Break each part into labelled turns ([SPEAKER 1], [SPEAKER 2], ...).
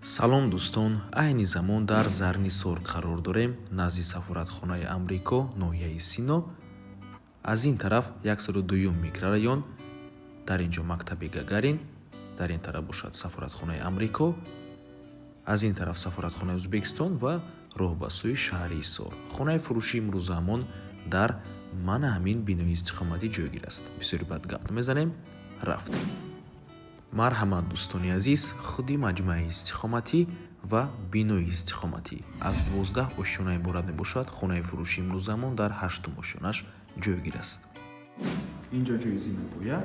[SPEAKER 1] Салом, дӯстон! Айни замон дар Зарнисор қарор дорем, назди сафоратхонаи Амрико, ноҳияи Сино. Аз ин тараф 102 микрорайон, дар ин ҷо мактаби Гагарин, дар ин тараф бошад сафоратхонаи Амрико, аз ин тараф сафоратхонаи Ӯзбекистон ва роҳ ба сӯи шаҳри Ҳисор. Хонаи фурӯшии имрӯзаамон дар мана ҳамин бинои истиқоматӣ ҷойгир аст. Бисёри баъд гап намезанем, рафтем. Марҳамат, дӯстони азиз, худи маҷмӯаи истиқоматӣ ва бинои истиқоматӣ аз 12 ошёна иборат мебошад. Хонаи фурӯшии имрӯзаамон дар ҳаштум ошёнаш ҷойгир аст.
[SPEAKER 2] Инҷо ҷои зинапоя.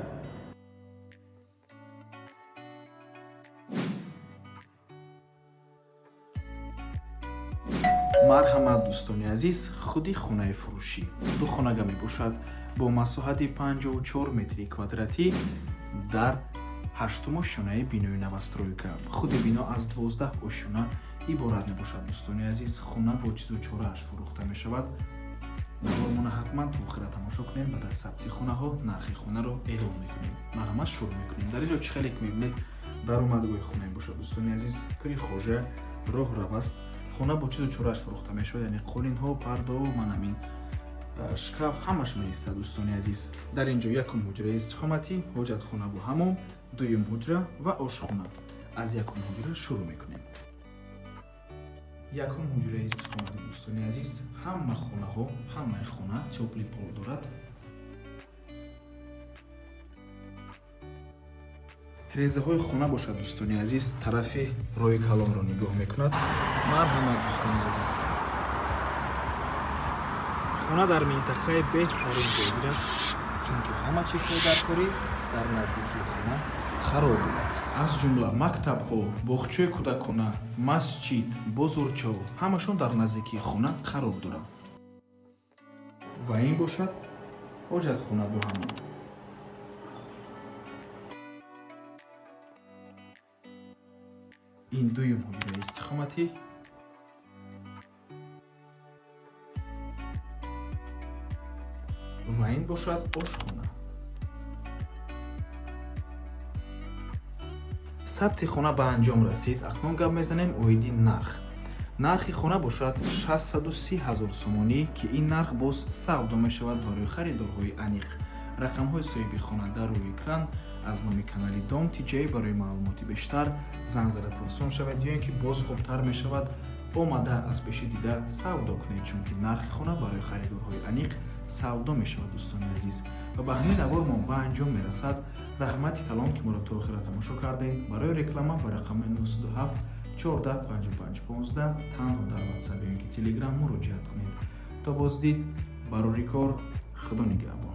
[SPEAKER 2] Марҳамат, дӯстони азиз, худи хонаи фурӯшӣ духонага мебошад бо масоҳати 54 метри квадратӣ дар ҳаштум ошёнаи бинои новостройка. Худи бино аз 12 ошёна иборат мебошад. Дӯстони азиз, хона бо чизу чорааш фурӯхта мешавад. Навормона ҳатман то охира тамошо кунем. Баъд аз сабти хонаҳо нархи хонаро эълон мекунем. Марҳамат, шурӯъ мекунем. Дар ин ҷо чӣ хеле ки мебинед, даромадгоҳи хона мебошад, дӯстони азиз, прихожая, роҳрав аст. Хона бо чизу чорааш фурӯхта мешавад, яъне қолинҳо, пардову ман ҳамин шкаф ҳамаш меистад. Дӯстони азиз, дар ин ҷо якум ҳуҷраи истиқоматӣ, ҳоҷатхонаву ҳамом, дуюм ҳуҷра ва ошхона. Аз якум ҳуҷра шурӯъ мекунем. Якум ҳуҷраи истиқоматӣ, дӯстони азиз. Ҳама хонаҳо, ҳамаи хона тёплый пол дорад. Тирезаҳои хона бошад, дӯстони азиз, тарафи роҳи калонро нигоҳ мекунад. Марҳамат, дӯстони азиз, хона дар минтақаи беҳтарин ҷойгир аст, чунки ҳама чизҳои даркорӣ дар наздикии хона қарор дорад, аз ҷумла мактабҳо, боғчаи кӯдакона, масҷид, бозорчаҳо ҳамашон дар наздикии хона қарор доранд. Ва ин бошад ҳоҷатхона бо ҳамом. Ин дуюм ҳуҷраи истиқоматӣ ва ин бошад ошхона. Сабти хона ба анҷом расид. Акнун гап мезанем оиди нарх. Нархи хона бошад 630 ҳазор сомонӣ, ки ин нарх боз савдо мешавад барои харидорҳои аниқ. Рақамҳои соҳиби хона дар рӯи экран. Аз номи канали Дом Тиҷай барои маълумоти бештар занг зада пурсон шавед ё ин ки боз хубтар мешавад омада аз пеши дида савдо кунед, чунки нархи хона барои харидорҳои аниқ савдо мешавад. Дӯстони азиз, ва ба ҳамин навормон ба анҷом мерасад. Раҳмати калон, ки моро то охира тамошо кардем. Барои реклама ба рақами 97 14 55 15 танҳо дар Ватсап ё ин ки Телеграм муроҷиат кунед. То боздид, барори кор, Худо нигаҳбон.